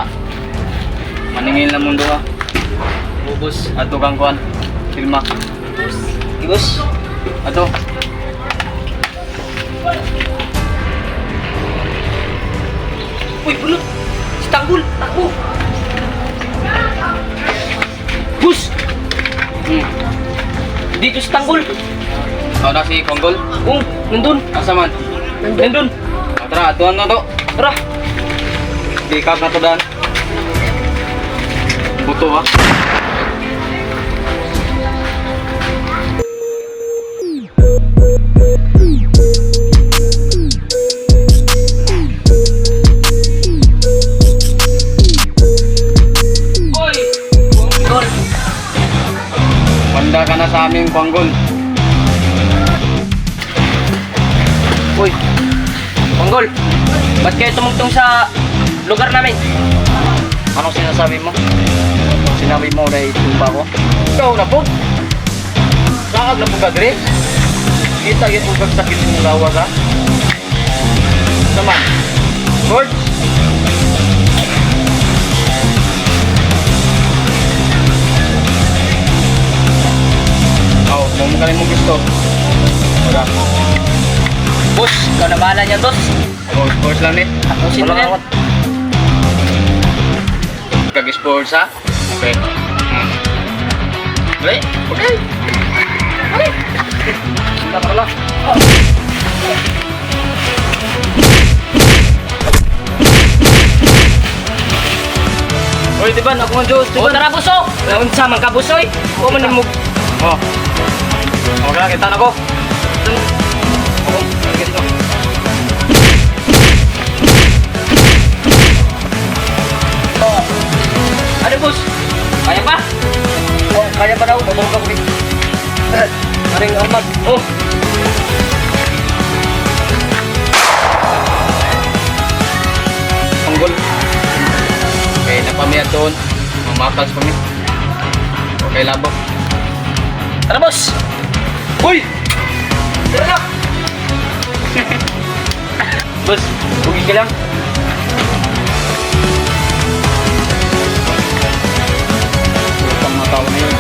Para maningil na mundo ha. Ubos. Ato kang kuan. Filma. Ibos. Ato. Uy, bulot! Si Tanggol! Takbo! Bus! Dito si Tanggol! Ikaw na si Konggol. Oh, nandun! Asa man? Nandun! O, tara, atuan na to. Tara! Pick up na to dan. Buto ha. Uy! Gol! Panda ka na sa aming Konggol. Uy! Tanggol! Ba't kayo tumugtong sa lugar namin? Anong sinasabi mo? Sinabi mo na itumba ko? Ikaw na po. Saag na po ka, Dre. Kita yun kung sakit mong lawas, ha? Sama. Lord. Oh, kung magaling mong gusto. Wala. Boss, ikaw na bahala niyan, boss. Oh, sports lang eh. Tapusin mo na yan. Kag-sports, ha? Okay. Okay. Okay. Okay. Tara lang. Oy, Tiban, ako ang Diyos, O Tiban. tara, boss, oh! Naunsa man ka, boss, oy! O man mo. Oh. Okay lang, kita na ko. Oh, ganito. Ano, boss? Kaya pa? Oh, kaya pa daw, babang ka ko. Aring armag. Oh! Panggol. Okay, napamiyad doon. Mamakas pa mi. Okay, labo. Tara, boss! Uy! Tara na! Boss, bugi ka lang. Putang mga tao na yun.